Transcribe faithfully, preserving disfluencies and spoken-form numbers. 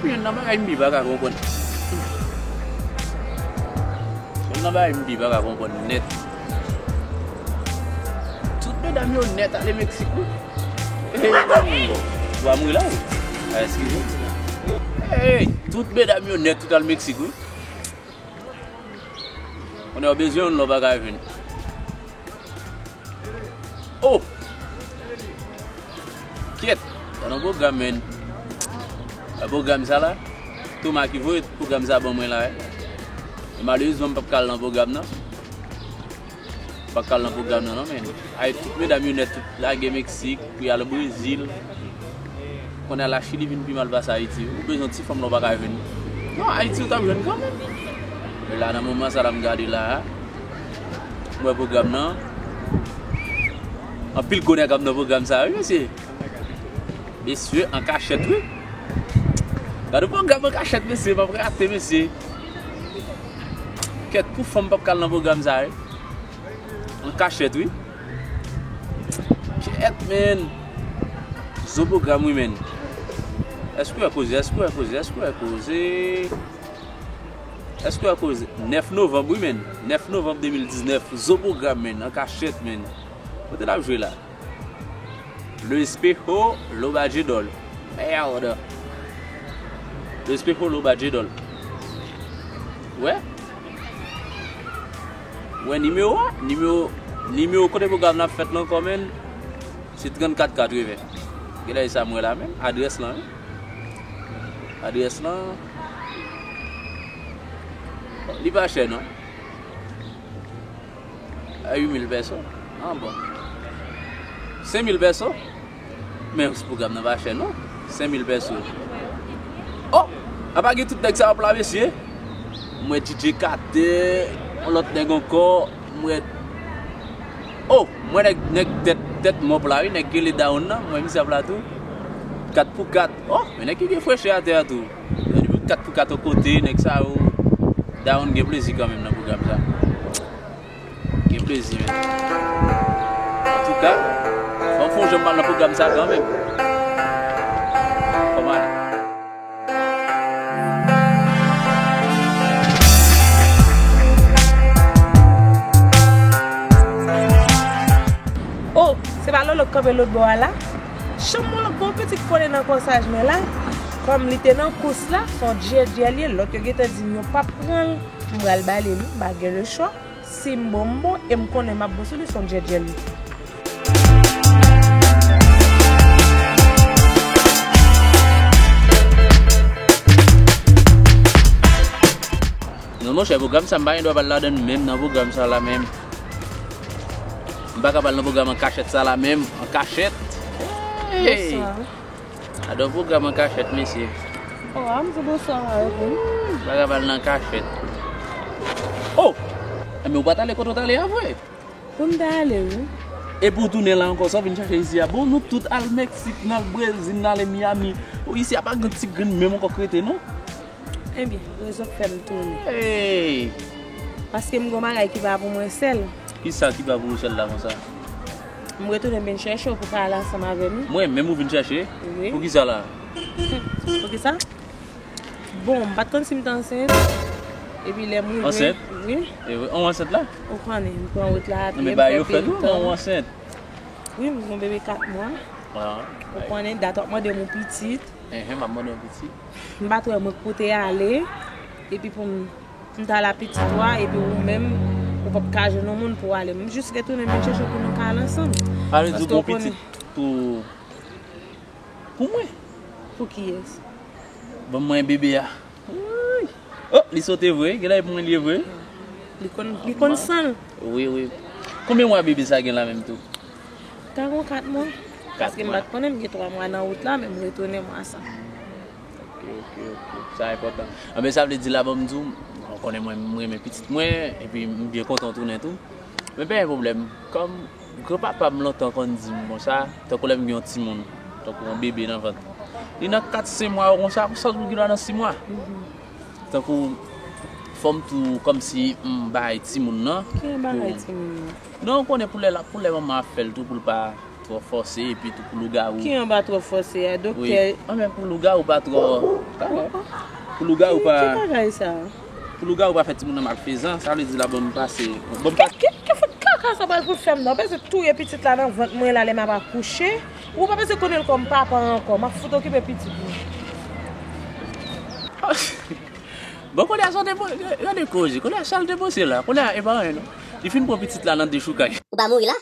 Youn nan bagay m pi pa ka konprann. Youn nan bagay m pi pa ka konprann nèt. Tout medam yo nèt ale Meksik, wi. Hey, wa m ri la, wi. Ah, eskize. Hey, tout medam yo nèt tout al Meksik, wi. Konnen w bezwen youn lè w pa ka jwenn. Oh! Kyèt! Sa nan pwogram, menn. Nan pwogram sa la, Toma ki voye pwogram sa ban mwen la, wi. E malerezman, m p ap ka al nan pwogram nan. M p ap ka al nan pwogram nan, non, menn. Ay, tout medam yo nèt, tout lage Meksik pou y al Brezil. Kounye a Lachili vin pi mal pase Ayiti. Ou bezwen ti fanm la ou pa ka jwenn. Non, Ayiti ou t ap jwenn kanmenm. Men la, nan moman sa la m gade la, m wè pwogram nan. Anpil gwo nèg ap nan pwogram sa, wi, mesye. Mesye, an kachèt, wi. Gade pwogram an kachèt, mesye, m ap rate, mesye. Kèt pou fanm p ap ka al nan pwogram sa, wi. An kachèt, wi. Kèt, menn. Zo pwogram, wi, menn. Èske w wè koze, èske w wè koze, èske w wè koze? Èske w wè koze? Nèf novanm, wi, menn. Nèf novanm de mil diznèf. Zo pwogram, menn. An kachèt, menn. Kote l ap jwe la? Le Espejo Loba Djedol. Merde. Le Espejo Loba Djedol. Wè? Wè nimewo a? Nimewo, nimewo kote pwogram nan ap fèt lan ankò, menn? Se trannkat katreven. Genlè e sa m wè la menm. Adrès lan, wi. Adrès lan. Li pa chè, non. A uit mil pèso. Ah, bon. Senk mil pèso? Men pwogram nan pa chè, non. Senk mil pèso. Oh! Apa gen tout nèg sa yo ap la, mesye? M wè D J Kater, yon lòt nèg ankò. M wè. Oh! M wè nèg, nèg tèt, tèt mòp la, wi. Nèg ki rele Down nan. M wè misye ap la tou. Kat pou kat. Oh! Men nèg ki gen frechè atè a tou. Kat pou kat yon kote, nèg sa yo. Down gen plezi kanmenm nan pwogram sa. Gen plezi, men. Antouka, fò m fè yon jan m al nan pwogram sa kanmenm. Kòman ale? Oh, se pa Lolo k kanpe lòt bò a la? Chanm Lolo k gon pitit konnen nan kòsaj mwen la. Kòm li te nan kous la, se yon djèdjè li ye, lòt yo gentan di m yo p ap pran l, m pral ba li li, m pa gen lechwa. Si m bon, m bon, e m konnen m ap bon sou li, se yon djèdjè li. Non, monchè, pwogram sa, m pa gen dwa pral ladan l menm nan pwogram sa la menm. M pa ka pral nan pwogram an kachèt sa la menm, an kachèt. Hey! Bonswa. Adan pwogram an kachèt, mesye. Oh, a m di bonswa avèk ou. Bagay pa al nan kachèt. Oh! Enben, ou pa t ale kote w t ale a vre? Pou m ta ale, wi. Epi w tounen la ankò, sa w vin chache isi a? Bon, nou tout al Meksik, n al Brezil, n ale Miami. Ou isi a pa gen ti grenn menm ankò k rete, non? Ebyen, rezon k fè m tounen. Hey! Paske m gon bagay ki pa pou mwen sèl. Kisa ki pa pou ou sèl la konsa? M retounen vin chèche w pou ka al ansanm avè m. Mwen menm ou vin chèche? Wi. Poukisa la? Poukisa? Bon, m pa t konn si m t ansent. Epi lè m rive. Ansent? Wi. E wi, ou ansent la? Ou konnen, m pran wout la, men bagay yo fèt wi, non, ou ansent. Wi, m gon bebe kat mwa. Ah. Ou konnen, dat w ap mande m yon pitit. Enhen, m ap mande yon pitit. M pa t wè mwen k pou te ale. Epi pou m, m t al a pitit ou a, epi ou menm, ou p ap ka jwenn yon moun pou w ale. M jis retounen vin chèche w pou nou ka al ansanm. Sa vle di ou gen yon pitit pou, pou mwen? Pou kiyès? Ban mwen bebe a. Wouyy. Oh, li sote vre, genlè e pou mwen li ye vre. Li konn, li konn san l. Wi, wi. Konbyen mwa bebe sa gen la menm tou? Ka gon kat mwa. Kat mwa. Paske m pa t konnen, m gen twa mwa nan wout la, men m retounen mwa sa. Ok, ok, ok. Sa enpòtan. Anben, sa vle di la, ban m di w, ou konnen mwen, m renmen pitit mwen, epi m byen kontan w tounen tou. Men pa gen pwoblèm. Kòm granpapa m lontan konn di m konsa, tankou lè m gen yon timoun, tankou yon bebe nan vant. Li nan kat, senk mwa yo konsa, konsa tou gen dwa nan sis mwa. Mhm. Tankou fò m tou kòmsi m bay timoun nan. Ki bagay pou timoun nan? Non, ou konnen pou lè la, pou lè manman ap fè l tou, pou l pa, twò fòse, epi tou pou lougawou. Ki anba twò fòse a, doktè? Wi. Anben, pou lougawou pa twò. Pou lougawou pa. Ki bagay sa? Pou lougawou pa fè timoun nan malfezan, sa vle di la ban m pase. Ban m pase. Ki, ki, ki fout kaka sa pral fout fè m nan? Ou bezwen touye pitit la nan vant mwen la lè m ap akouche? Ou pa bezwen konnen l kòm papa ankò. M ap fout okipe pitit mwen. Bon, kounye a sa w te po-, gade koze. Kounye a sa l te panse la. Kounye a e pa anyen non. Li fin pran pitit la nan dechoukay. Ou pa mouri la?